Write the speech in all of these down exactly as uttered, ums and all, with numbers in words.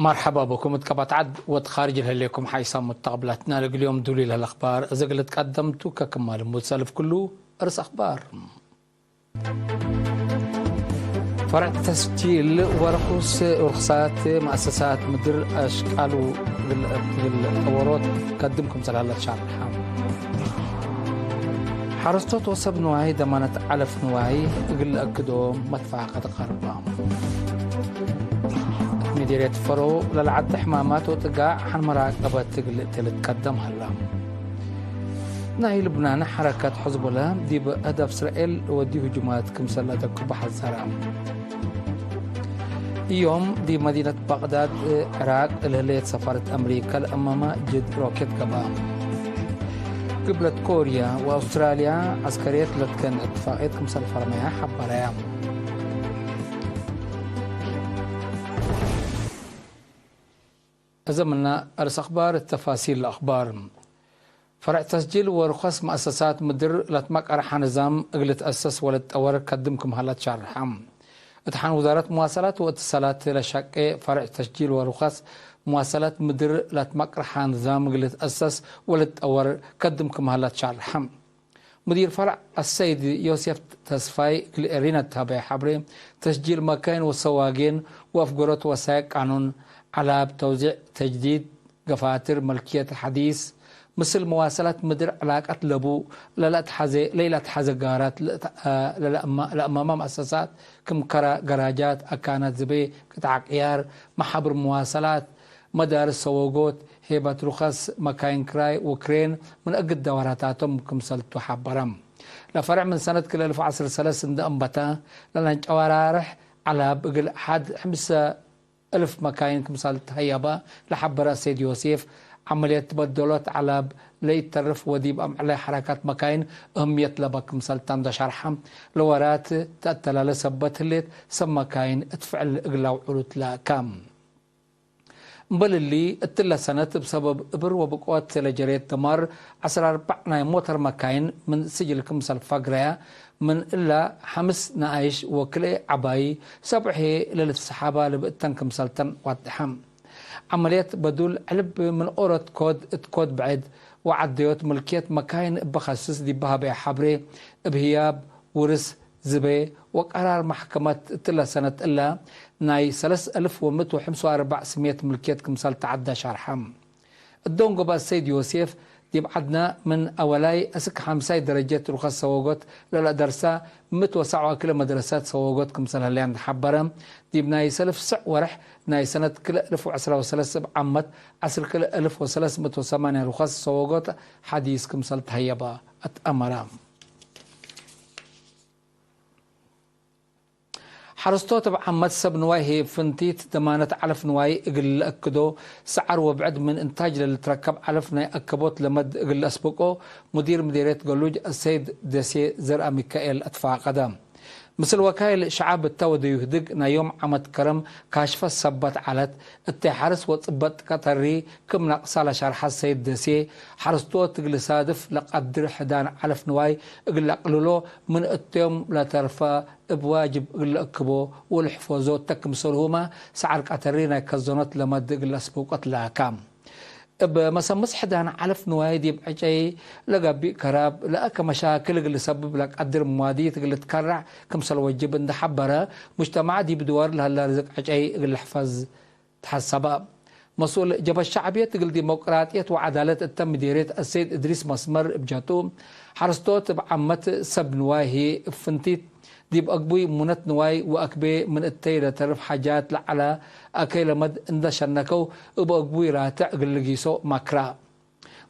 መርሐባ ብኩም እት ቀበት ዐድ ወእት ካርጅ ለህሌኩም ሓይሳም ሙተቀብላትና። ለእግል ዮም ዱሉይ ለህለ አኽባር እዘ እግል ትቀደምቱ ከክማል ሙድ ሰልፍ ክሉ እርስ አኽባር። ፈርዕ ተስጂል ወርኹስ፣ ወርኽሳት መአሰሳት ምድር አሽቃሉ እግል፣ እግል ጠወሮት ከድም ክምሰል ሀለ ተሻርሐ። ሐረስቶት ወሰብ ንዋይ ደማነት ዐለፍ ንዋይ እግል ለአክዶ መትፋቀት ቀርበ። ምዲርየት ፈሮ ለለዐደ ሕማማት ወጥጋዕ ሐን መራቀበት እግል ልትቀደም ሀላ። ናይ ልብናን ሐረከት ሕዝቦላ ዲብ ህደፍ እስራኤል ወዲ ህጁማት ክምሰል ለአደቅቡ ሐዘረ። ዮም ዲብ መዲነት ባቅዳድ፣ ዕራቅ፣ ለህሌት ሰፋረት አምሪከ ለአመመ ጅድ ሮኬት ገብአ። ግብለት ኮርያ ወአውስትራልያ ዐስከርየት ለትከን እትፋቅየት ክምሰል ፈርመያ ሐበረያ። እዘ ምነ አርስ አኽባር፣ ተፋሲል ለአኽባር። ፈርዕ ተስጂል ወሩኸስ መአሰሳት ምድር ለትመቀርሐ ንዛም እግል ልትአሰስ ወልትጠወር ከድም ክም ሀለ ተሻርሐ። እት ሐን ውዛረት መዋሰላት ወእትሰላት ለሸቄ ፈርዕ ተስጂል ወሩኸስ መዋሰላት ምድር ለትመቅርሐ ንዛም እግል ልትአሰስ ወልትጠወር ከድም ክም ሀለ ተሻርሐ። ሙዲር ፈርዕ አሰይድ ዮሴፍ ተስፋይ እግል ኤሪና ተሀበየ ሐብሬ፣ ተስጂል መካይን ወሰዋጌን ወአፍገሮት ወሳይቅ ቃኑን፣ ዐላብ፣ ተውዚዕ፣ ተጅዲድ፣ ገፋትር፣ መልክየት ሐዲስ፣ ምስል መዋሰላት ምድር ዕላቀት ለቡ ለለአትሐዜ፣ ለኢለአትሐዜ ጋራት ለእት-፣ ለለአማ-፣ ለአማማ መአሰሳት ክም ከራ-፣ ገራጃት፣ አካናት ዝቤ፣ ቅጣዕ ቅያር፣ መሓብር መዋሰላት፣ መዳርስ ሰወጎት፣ ሄበት ሩኸስ፣ መካይን ክራይ ወክሬን ምን እግል ደዋራታቶም ክምሰልቱ ሐበረ። ለፈርዕ ምን ሰነት ክልኤ እልፍ ወዐስር ወሰለስ እንደ አንበተ፣ ለለንጨዋራርሕ ዐላብ እግል ሐድ ሕምሰ እልፍ መካይን ክምሰል ተሀየበ ለሐበረ ሰይድ ዮሴፍ፣ ዐመልየት በደሎት ዐላብ ለኢተርፍ ወዲብ አምዕለ ሐረካት መካይን እህምየት ለበ ክምሰል ተንደ ሸርሐ። ለወራት ተአተላለ ሰበት ህሌት ሰብ መካይን እት ፍዕል እግል አውዕሉት ለአካም። እምበል እሊ፣ እትለ ሰነት እብ ሰበብ እብር ወብቆት ለጀሬት ደማር፣ ዐስር አርበዕ ናይ ሞተር መካይን ምን ስጅል ክምሰል ፈግረያ፣ ምን እላ ሐምስ ነኣይሽ ወክልኤ ዐባዪ ሰብዕ ህዬ ለልትሰሓባ ልብእተን ክምሰልተን ዋድሐ። ዐመልየት በዱል ዕልብ ምን ኦሮት ኮድ እት ኮድ ብዕድ ወዐደዮት ምልክየት መካይን እበ ከስስ ዲብ ሀበየ ሐብሬ፣ እብ ህያብ፣ ውርስ፣ ዝቤ ወቀራር መሕከመት እትለ ሰነት እለ፣ ናይ ሰለስ አልፍ ወምእት ወሐምስ ወአርበዕ ስሜት ምልክየት ክምሰል ተዐደ ሸርሐ። እዶን ገብአ ሰይድ ዮሴፍ፣ ዲብ ዐድነ ምን አወላይ እስክ ሐምሳይ ደረጀት ሩኸስ ሰወጎት ለለአደርሳ ምእት ወሰዕ ወክልኤ መድረሳት ሰወጎት ክምሰል ህለያ እንዴ ሐበረ፣ ዲብ ናይ ሰልፍ ስዕ ወርሕ ናይ ሰነት ክልኤ አልፍ ወዐስራ ወሰለስ እብ ዓመት ዐስር ክልኤ አልፍ ወሰለስ ምእት ወሰማንያ ሩኸስ ሰወጎት ሐዲስ ክምሰል ተሀየበ አትአመረ። ሐረስቶት እብ ዓመት ሰብ ንዋይ ህዬ እብ ፍንቲት ደማነት ዐለፍ ንዋይ እግል ለአክዶ፣ ሰዐር ወብዕድ ምን እንታጅ ለልትረከብ ዐለፍ ናይ አከቦት ለመድ እግል ለአስብቆ፣ ሙዲር ምዴርየት ገሉጅ አሰይድ ደሴ ዘርአሚካኤል አትፋቀደ። ምስል ወካይል ሸዐብ እተ ወደዩ ህድግ ናይ ዮም ዓመት ከረም ካሽፈት ሰበት ዐለት፣ እተ ሐርስ ወጽበጥ ቀተሪ ክም ነቅሳ ለሸርሐ ሰይድ ደሴ፣ ሐረስቶት እግል ሳድፍ ለቀድር ሕዳን ዐለፍ ንዋይ እግል ለአቅልሎ፣ ምን እቶም ለተርፈ እብ ዋጅብ እግል ለአክቦ ወልሕፈዞ እተ ክምሰልሁመ፣ ሰዐር ቀተሪ ናይ ከዘኖት ለመድ እግል ለአስብቆት ለአካም። እብ መሰምስ ሕዳን ዐለፍ ንዋይ ዲብ ዕጨይ ለገብእ ከራብ ለአከ መሻክል እግል ልሰብብ ለቀድር መዋዲት እግል ልትከረዕ ክምሰል ወጅብ እንዴ ሐበረ፣ ሙጅተማዕ ዲብ ድዋር ለሀለ ርዝቅ ዕጨይ እግል ልሕፈዝ ተሐሰበ። መስኡል ጀብሀት ሸዕብየት እግል ዲሞቅራጥየት ወዐዳለት እተ ምዴርየት አሰይድ እድሪስ መስመር እብ ጀቱ፣ ሐረስቶት እብ ዓመት ሰብ ንዋይ ህዬ እብ ፍንቲት ዲብ አግቡይ ሙነት ንዋይ ወአክቤ ምን እተይ ለተርፍ ሓጃት ለዐለ አከይ ለመድ እንደ ሸነከው እብ አግቡይ ራትዕ እግል ልጊሶ ማክራ።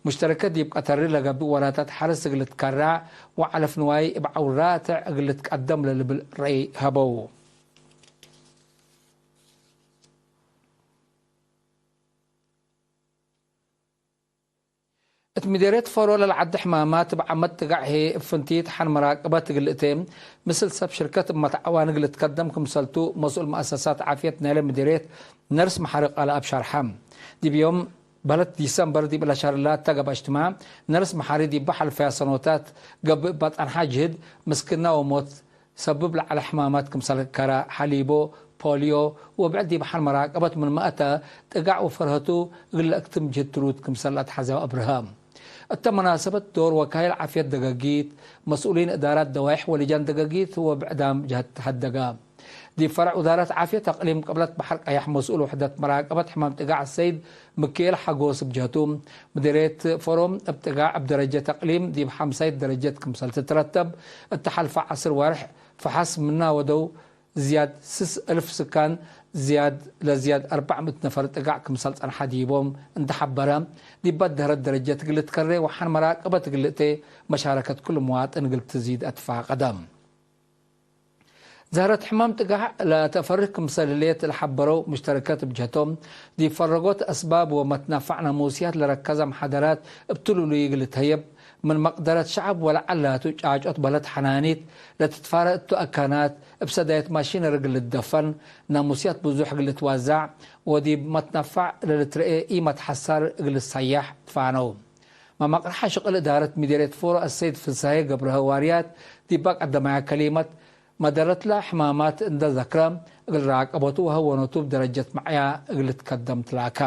ሙሽተረከት ዲብ ቀተሪ ለገብእ ወራታት ሐርስ እግል ልትከራዕ ወዐለፍ ንዋይ እብ ዐውር ራትዕ እግል ልትቀደም ለልብል ረአይ ሀበው። እት ምዴርየት ፈሮ ለለዐደ ሕማማት እብ ዓመት ጥጋዕ ህዬ እብ ፍንቲት ሐን መራቅበት እግል ልእቴ፣ ምስል ሰብ ሽርከት እብ መትዐዋን እግል ልትከደም ክምሰልቱ መስኡል መአሰሳት ዓፍየት ናይለ ምዴርየት ነርስ መሓሪ ቃለ አብ ሸርሐ። ዲብ ዮም በለት ዲሰምበር ዲብ ለሸርላ እተ ገብአ እጅትማዕ፣ ነርስ መሓሪ ዲብ ሐልፈያ ሰኖታት ገብእ እበ ጸንሐ ጅህድ ምስክና ወሞት ሰብብ ለዐለ ሕማማት ክምሰል ከረ፣ ሐሊቦ፣ ፖልዮ ወብዕድ ዲብ ሐን መራቀበት ምንመ አተ፣ ጥጋዕ ወፈርሀቱ እግል ለአክትም ጅህድ ትሩድ ክምሰል ለአትሐዘ አብርሀ። እተ መናሰበት ዶር ወካይል ዓፍየት ደገጊት፣ መስኡሊን እዳራት ደዋይሕ ወልጃን ደገጊት ወብዕዳም ጀህት ተሀደገ። ዲብ ፈርዕ ውዛረት ዓፍየት አቅሊም ቅብለት በሐር ቀያሕ መስኡል ውሕደት መራቀበት ሕማም ጥጋዕ ሰይድ ምክኤል ሐጎስ ብጀህቱ፣ ምዲርየት ፎሮ እብ ጥጋዕ እብ ደረጀት አቅሊም ዲብ ሐምሳይት ደረጀት ክምሰል ትትረተብ፣ እተ ሐልፈ ዐስር ወርሕ ፈሐስ ምና ወደው ዝያድ ስስ እልፍ ስካን ዝያድ ለዝያድ አርበዕ ምእት ነፈር ጥጋዕ ክምሰል ጸንሐ ዲቦም እንተ ሐበረ፣ ዲብ በደህረት ደረጀት እግል ልትከሬ ወሐን መራቀበት እግል ልእቴ መሻረከት ኩሉ መዋጥን እግል ትዚድ አትፋቀደ። ዘህረት ሕማም ጥጋዕ ለተፈርህ ክምሰል ህሌት ለሐበረው ሙሽተረከት ብጀቶም፣ ዲብ ፈረጎት አስባብ ወመትናፋዕ ናሙስያት ለረከዘ መሓደራት እብ ትሉሉይ እግል ልትሀየብ፣ ምን መቅደረት ሸዐብ ወለዐል ላቱ ጫጮት በለድ ሐናኒት ለትትፋረ እቱ አካናት፣ እብ ሰዳየት ማሺነሪ እግል ልትደፈን፣ ናሙስያት ብዙሕ እግል ልትዋዛዕ ወዲብ መትናፋዕ ለልትረኤ ኢ-መትሐሳር እግል ልትሰያሕ ትፋነው። መመቅርሐ ሽቅል እዳረት ምዴርየት ፎሮ አሰይድ ፍሳሄ ገብረሀዋርያት ዲባ ቀደማያ ከሊመት፣ መደረትለ ሕማማት እንደ ዘክረ፣ እግል ራቀበቱ ወሀወኖቱ እብ ደረጀት መዕያ እግል ልትከደም ትላከ።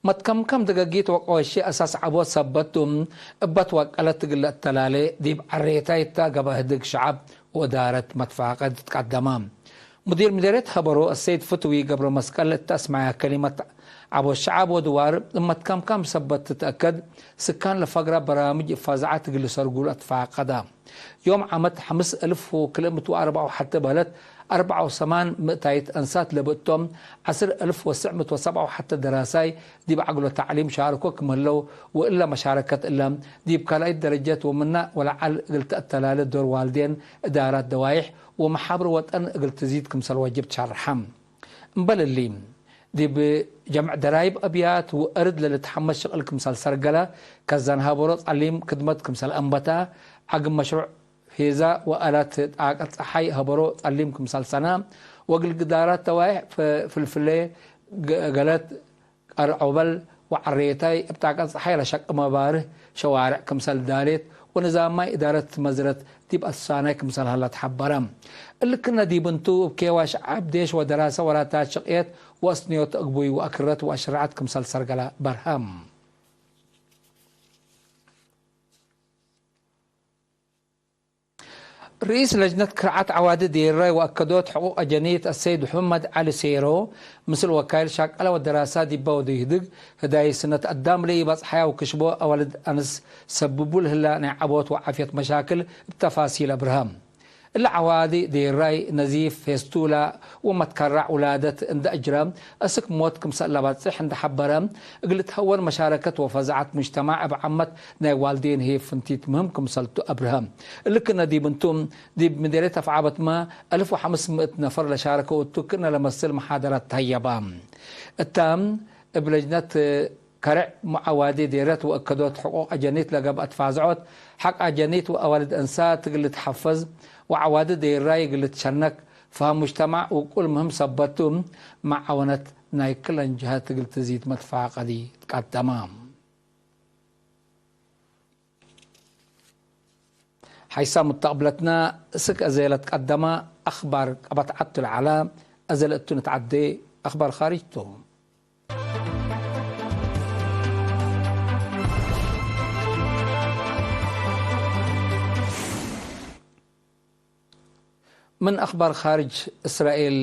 መትከምከም ደገጊት ወቀወሺ አሳስ ዐቦት ሰበት ቱ፣ እበ ትወቀለት እግል ለአተላሌ፣ ዲብ ዐሬታይ እተ ገብአ ህድግ ሸዐብ ወእዳረት መትፋቀድ ትቀደመ። ሙዲር ምዴርየት ሀበሮ አሰይድ ፍትዊ ገብረመስቀል እተ አስመዐያ ከሊመት፣ ዐቦት ሸዐብ ወድዋር እብ መትከምከም ሰበት ትትአከድ፣ ስካን ለፈግረ በራምጅ እብ ፈዛዐት እግል ልሰርጉ ለአትፋቀደ። ዮም ዓመት ሐምስ እልፍ ወክልኤ ምእት ወአርበዕ ወሐቴ በህለት፣ አርበዕ ወሰማን ምእታይት አንሳት ለብእቶም፣ ዐስር እልፍ ወትስዕ ምእት ወሰብዓ ወሐቴ ደራሳይ ዲብ ዐግሎ ተዕሊም ሻርኮ ክም ህለው፣ ወእለ መሻረከት እለ ዲብ ካልኣይት ደረጀት ወምነ ወለዐል እግል ተአተላለ ዶር ዋልዴን፣ እዳራት ደዋይሕ ወመሓብር ወጠን እግል ትዚድ ክምሰል ወጅብ ትሸርሐ። እምበል እሊ፣ ዲብ ጀምዕ ደራይብ አብያት ወአርድ ለልትሐመስ ሽቅል ክምሰል ሰርገለ፣ ከዛን ሀበሮ ጸሊም ክድመት ክምሰል አንበተ፣ ዐግም መሽሩዕ ፌዛ ወአላት ጣቀት ጸሓይ ሀበሮ ጸሊም ክምሰል ሰነ፣ ወእግል ግዳራት ተዋይሕ ፍልፍሌ ገ-፣ ገለት ቀርዖበል ወዐሬታይ እብ ጣቀት ጸሓይ ለሸቂ መባርህ ሸዋርዕ ክምሰል ዳሌት ወንዛም ማይ እዳረት መዝረት ዲብ አሳናይ ክምሰል ሀለ ተሐበረ። እሊ ክነ ዲብ እንቱ፣ እብ ኬዋ ሸዐብ ዴሽ ወደራሰ ወራታት ሽቅየት ወአስንዮት አግቡይ ወአክረት ወአሽረዐት ክምሰል ሰርገለ በርሀ። ርኢስ ለጅነት ክርዓት ዐዋዲ ዴራይ ወአከዶት ሕቁቅ አጀኒት አሰይድ ሑመድ ዐሊ ሴሮ፣ ምስል ወካይል ሻቀለ ወደራሳት ዲበ ወዱ ይህድግ፣ ህዳይ ስነት አዳም ለኢበጽሐያ ወክሽቦ አዋልድ አንስ ሰብቡ ለህላ ናይ ዐቦት ወዓፍየት መሻክል እብ ተፋሲል አብርሀ። እሊ ዐዋዲ ዴራይ፣ ነዚፍ፣ ፌስቱላ ወመትከራዕ ውላደት እንደ አጅረ፣ አስክ ሞት ክምሰል ለበጽሕ እንደ ሐበረ፣ እግል ልትሀወን መሻረከት ወፈዛዐት ሙጅተማዕ እብ ዓመት ናይ ዋልዴን ህዬ ፍንቲት ምህም ክምሰልቱ አብርሀ። እሊ ክነ ዲብ እንቱ፣ ዲብ ምዴርየት አፍዓበትመ አልፍ ወሐምስ ምእት ነፈር ለሻረከው እቱ ክነ ለመስል መሓደራት ተሀየበ። እተ እብ ለጅነት ከርዕ ዐዋዲ ዴረት ወአከዶት ሕቁቅ አጀኒት ለገብአት ፋዝዖት፣ ሐቅ አጀኒት ወአዋልድ እንሳት እግል ልትሐፈዝ ወዐዋዲ ዴራይ እግል ልትሸነክ፣ ፈሀም ሙጅተማዕ ውቁል ምህም ሰበት ቱ፣ መዓወነት ናይ ክለን ጀሀት እግል ትዚድ መትፋቀዲ ትቀደመ። ሐይሳም ሙተቅብለትነ፣ እስክ አዜ ለትቀደመ አክባር ቀበት ዐቱ ለዐለ፣ አዜ ለእቱ ንትዐዴ አክባር ካርጅ ቱ። ምን አክባር ካርጅ፣ እስራኤል፣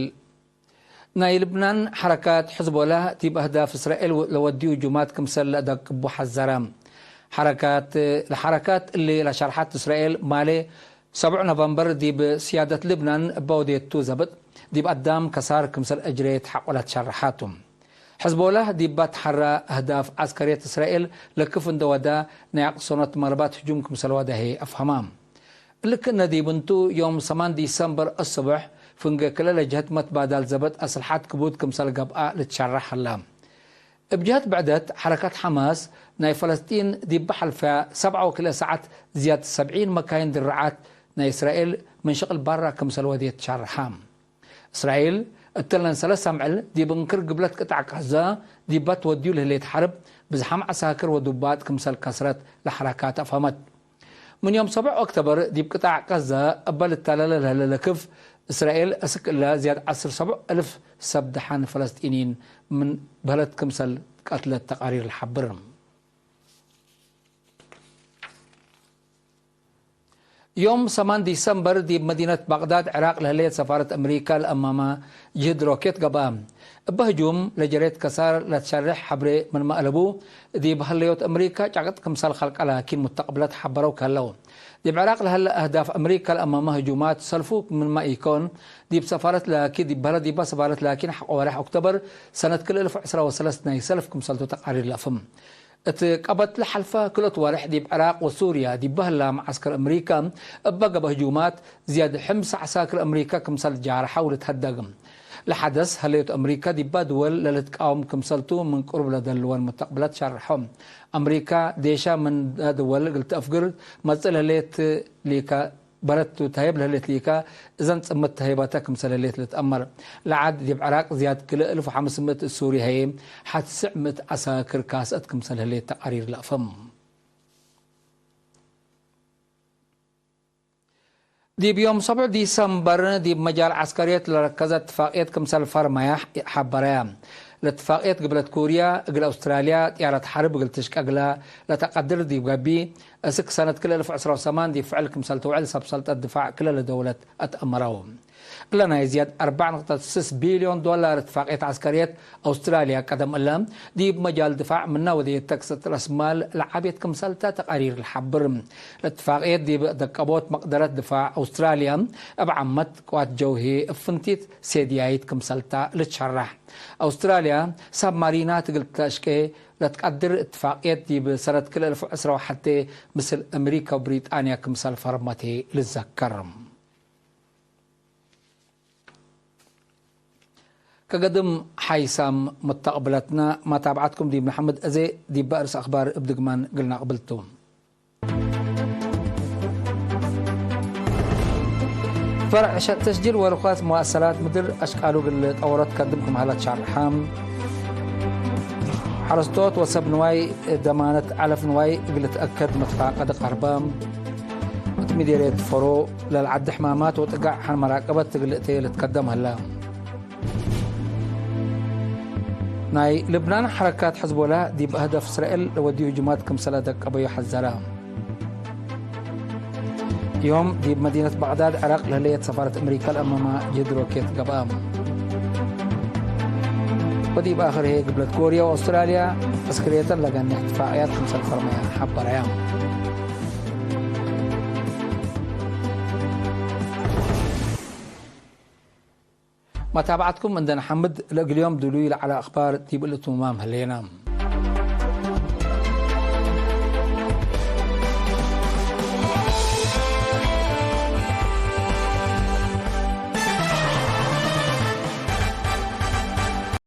ናይ ልብናን ሐረካት ሕዝቦላህ ዲብ አህዳፍ እስራኤል ለወድዩ ጁማት ክምሰል ለአደቅቡ ሐዘረ። ሐረካት፣ ለሐረካት እሊ ለሸርሐት እስራኤል ማሌ ሰብዑ ኖቨምበር ዲብ ስያደት ልብናን እበ ወዴቱ ዘብጥ፣ ዲብ አዳም ከሳር ክምሰል አጅሬት ሐቆለት ሸርሐቱ። ሕዝቦላህ ዲብ ባትሐራ አህዳፍ ዐስከርየት እስራኤል ለክፍ እንደ ወዳ ናይ አቅሰኖት መርባት ህጁም ክምሰል ወዳ ህዬ አፍሀማ። እሊ ክእነ ዲብ እንቱ፣ ዮም ሰማን ዲሰምበር አስቡሕ፣ ፍንጌ ክልኤ ለጀህት መትባዳል ዘበጥ አስልሓት ክቡድ ክምሰል ገብአ ልትሸረሕ ሀላ። እብ ጀህት ብዕደት፣ ሐረካት ሐማስ ናይ ፈለስጢን ዲብ ሐልፈያ ሰብዓ ወክልኤ ሰዓት ዝያድ ሰብዒን መካይን ድርዓት ናይ እስራኤል ምን ሽቅል ባራ ክምሰል ወዴት ሸርሐ። እስራኤል፣ እትለን ሰለስ አምዕል ዲብ እንክር ግብለት ቅጣዕ ቃዛ ዲባ ትወድዩ ለህሌት ሐርብ፣ ብዝሓም ዐሳክር ወዱባጥ ክምሰል ከስረት ለሐረካት አፍሀመት። ምን ዮም ሰብዕ ኦክተበር ዲብ ቅጣዕ ቀዘ እበ ልታለለ ለህለ ለክፍ፣ እስራኤል እስክ እለ ዝያድ ዐስር ሰብዕ እልፍ ሰብ ደሓን ፈለስጢንይን ምን በህለት ክምሰል ቀትለት ተቃሪር ለሐብር። ዮም ሰማን ዲሰምበር ዲብ መዲነት ባግዳድ ዕራቅ ለህሌት ሰፋረት አምሪካ ለአማመ ጅህድ ሮኬት ገብአ። እበ ህጁም ለጀሬት ከሳር ለትሸሬሕ ሐብሬ ምንመ አለቡ፣ ዲብ ሀለዮት አምሪካ ጫቅጥ ክምሰል ከልቀ ላኪን ሙተቅብለት ሐበረው ከህለው። ዲብ ዕራቅ ለሀለ አህዳፍ አምሪካ ለአማመ ህጁማት ሰልፉ ምንመ ኢኮን፣ ዲብ ሰፋረት ላኪን ዲብ በህለ ዲባ ሰፋረት ላኪን ሐቆ ወሬሕ ኦክቶበር ሰነት ክል እልፍ ዕስራ ወሰለስ ናይ ሰልፍ ክምሰልቱ ተቃሪር ለአፍም። እት ቀበት ለሐልፈ ክልኦት ወሬሕ ዲብ ዕራቅ ወሱርያ ዲብ በህላ መዓስከር አምሪካ እበ ገብአ ህጁማት ዝያድ ሕምስ ዐሳክር አምሪካ ክምሰል ጃርሐው ልትሀደግ። ለሐደስ ሀለዮት አምሪካ ዲባ ድወል ለልትቃወም ክምሰልቱ ምን ቅሩብ ለደልወን ሙተቅብለት ሸርሐው። አምሪካ ዴሻ ምን ድወል እግል ተአፍግር መጽእ ለህሌት ሊካ በረቱ ተህየብ ለህሌት ሊካ፣ እዘን ጽምት ተህየባተ ክምሰል ህሌት ልትአመር። ለዐድ ዲብ ዕራቅ ዝያድ ክልኤ እልፍ ወሐምስ ምእት፣ ሱሪ ህዬ ሐቲ ስዕ ምእት ዐሳክር ካስአት ክምሰል ህሌት ተቃሪር ለአፍህም። ዲብ ዮም ሰብዑ ዲሰምበር ዲብ መጃል ዐስከርየት ለረከዘ እትፋቅየት ክምሰል ፈርመያ ሐበረያ። ለእትፋቅየት ግብለት ኮርያ እግል አውስትራልያ ጥያረት ሐርብ እግል ትሽቀግላ ለተቀድር ዲብ ገብእ፣ እስክ ሰነት ክልኤ እልፍ ዕስራ ወሰማን ዲብ ፍዕል ክምሰል ትውዕል ሰብ ሰልጠት ድፋዕ ክለ ለደውለት አትአመረው። እለ ናይ ዝያድ አርበዕ ነቅጠት ስስ ቢልዮን ዶላር እትፋቅየት ዐስከርየት አውስትራልያ ቀደም እለ ዲብ መጃል ድፋዕ ምና ወደየት ተክሰት ረስማል ለዓቤት ክምሰልተ ተቃሪር ለሐብር። ለእትፋቅየት ዲብ ደቀቦት መቅደረት ድፋዕ አውስትራልያ እብ ዓመት ቅዋት ጀው ህዬ እብ ፍንቲት ሴድያይት ክምሰልታ ልትሸረሕ። አውስትራልያ ሳብማሪናት እግል ተአሽቄ ለትቀድር እትፋቅየት ዲብ ሰነት ክልኤ እልፍ ዕስራ ወሐቴ ምስል አምሪካ ወብሪጣንያ ክምሰል ፈርመቴ ልዘከር። ከገድም ሓይሳም ሙተቅብለትነ መታብዐትኩም ዲብ ነሐምድ አዜ ዲብ በእርስ አክባር እብ ድግማን እግል ነአቅብል ቱ። ፈርዕ ሸ-፣ ተስጂል ወርኳት መዋሰላት ምድር አሽቃሉ እግል ጠወረት ከድም ክም ሀለት ሻርሐ። ሐረስቶት ወሰብ ንዋይ ደማነት ዐለፍ ንዋይ እግል ልትአከድ መትፋቀድ ቀርበ። እት ምዴርየት ፈሮ ለልዓዲ ሕማማት ወጥጋዕ ሐን መራቀበት እግል እቴ ልትከደም ሀለ። ናይ ልብናን ሐረካት ሕዝቦላህ ዲብ አህደፍ እስራኤል ለወድዩ ህጁማት ክምሰለ ደቀበዩ ሐዘረ። ዮም ዲብ መዲነት ባግዳድ ዕራቅ ለህለየት ሰፋረት አምሪካ ለአማመ ጅህድ ሮኬት ገብአ። ወዲብ አክር ህዬ ግብለት ኮርያ ወአውስትራልያ ዐስከርየተን ለገኔሕ እትፋቅያት ክምሰል ፈርመያ ሐበረያ። መታብዐትኩም እንዴ ነሐምድ፣ ለእግል ዮም ድሉይ ለዐለ አክባር ዲብ እልትማም ህሌነ።